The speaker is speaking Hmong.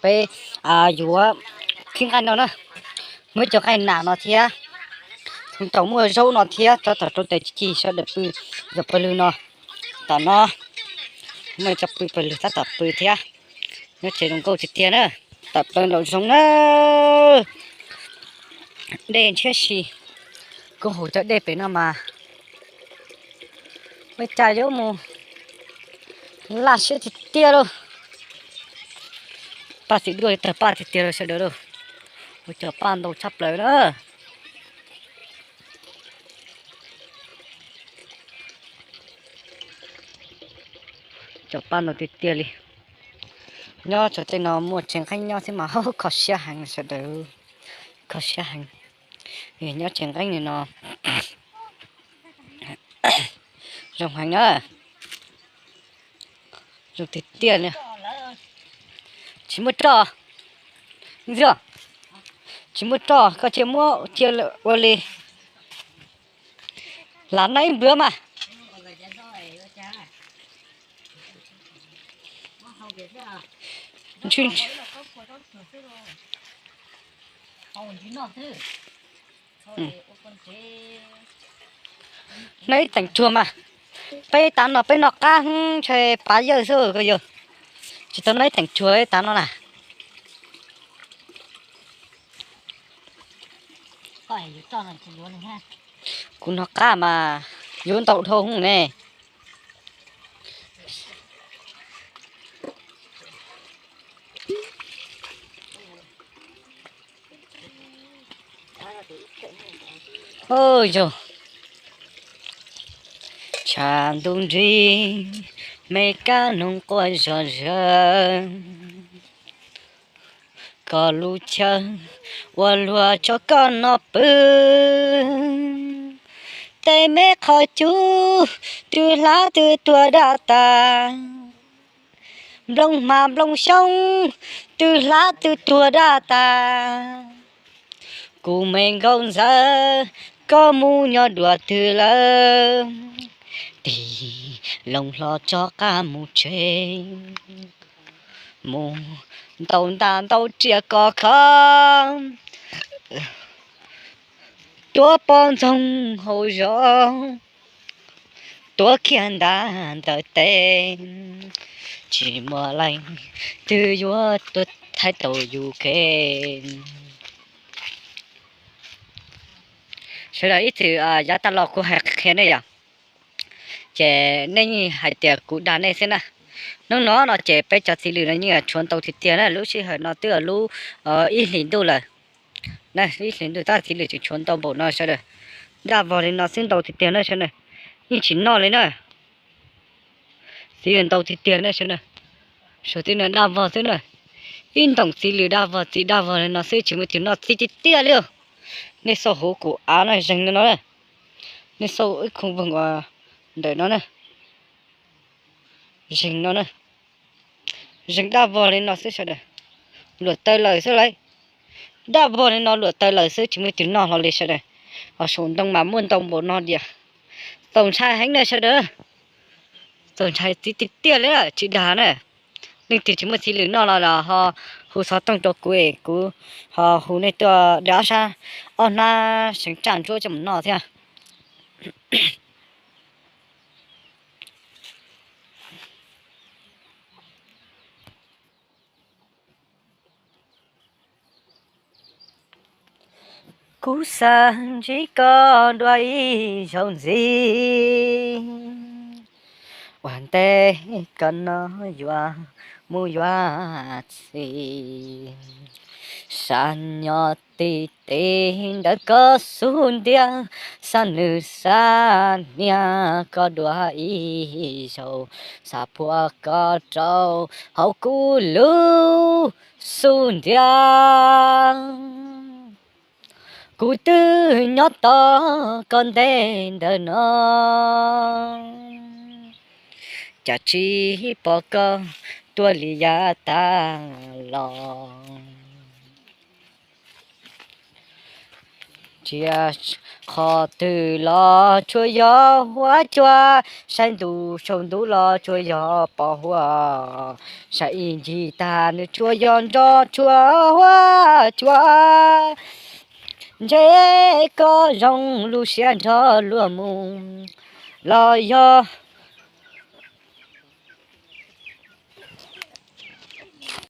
Peb yuav khib nqaij no na, muaj cov nqaij nam no thiab, tau muaj zaub no thiab, tso tom rau tes ci sawv daws pw, yog pawg lwg no, tom no muaj cov pw pawg lwg tab tom pw thiab. Nyob tsev zoo nkauj tiag tiag na, tawm plaws nraum zoov na, dej ntshiab si, kuv hauv cov dej pem no mas ua cas yuav mus laj siab tiag tiag lauj. Paj txiv duaj li tawg paj tiag tiag lauj sawv daws lauj, ua cov paj ntau tshaj plaws na. Cov paj ntau tiag tiag li. Nyob tsev tej no muaj tsev nqeeb nyob xwb mas kho siab heev sawv daws, kho siab heev. Nyob tsev nqeeb li no zoo heev na, zoo tiag tiag li. Tsis muaj roj, tsis muaj roj koj cia muab cia ua li. Lam noj ib npluav mas. Noj ib teem tsuag mas, peb tav no peb noj qab ntshai pav yawg xwb ko yawg, tsis tau noj ib teem tsuag tav no na. Kuv noj qab mas yuav ntau dhau ne. Yog tshav ntuj nrig, me kab noog quaj zom zaws, koj lub chaw ua luag tso koj noj pw. Tej me qhov cub twb hlab twb tuag daj tas, nplooj hma nplooj xyoob twb hlab twb tuag daj tas. Kuv me nkauj ntxawm, koj mus nyob dua twg lawm? Tig loo hlo tso qab mus tsev, mus ntaus ntaj ntaus riam kos kho, tuav poj ntxoog hauv zos, tuav kiag ntav ntawm tes, tsis muaj leej twg yuav tuaj thaij tau yus kev. Sawv daws ib txwm yav tag los kuv hais qhia nej yom, ces nej yeej hais tias kuv dag nej xwb na. Hnub no no ces peb cov txiv lwm no yeej tshuav ntau tiag tiag na, lub sij hawm no twb yog lub ib hlis ntuj lawm. Ib hlis ntuj tab txiv lwm tseem tshuav ntau npaum no sawv daws. Daj vog li no xwb ntau tiag tiag na sawv daws, yeej tsis noj li na. Txiv lwm ntau tiag tiag na sawv daws, suav tib no daj vog xwb na. Ib ntoom txiv lwm daj vog txiv daj vog li no xwb tsis muaj tus noj txiv tiag tiag li. Nej xauj hauv kuv av no zeeg li no na, nej xauj ib khoo voog uas ntawm no na, zeeg no na. Zeeg daj vog li no xwb sawv daws, luam taw lawm xwb lauj. Daj vog li no luam taw lawm xwb tsis muaj tus noj hlo li sawv daws. Ho saum ntoo mas muaj ntau npaum no diam. Txaus ntshai heev na sawv daws, txaus ntshai txiv tiag tiag li tsis dag na. Leej twg tsis muaj txiv lwm noj los los ho hu xov tooj rau kuv es kuv ho hu nej tuaj de ob sab ob hnab seev tsaj ntsuab coj mus noj thiab. Kuv xav ntsib koj dua ib zaug ntxiv, ua ntej koj no yuav mus yuav txiv. Sab nyob tim teb ntawm koj xub ntiag, xav nws xav niam koj dua ib zaug, xav puag koj rau hauv kuv lub xub ntiag. Kuv twb nyob tos koj ntev ntawm no, cas tsis pom koj tuaj li yav tag los. Ntsia qhov twg los tsuas yog huab cua, saib ntuj saum ntuj los tsuas yog pos huab, saib ib ncig tag nws tsuas yog nroj tsuas huab cua. Ntshe koj zoo lub siab nrog luag mus, los yog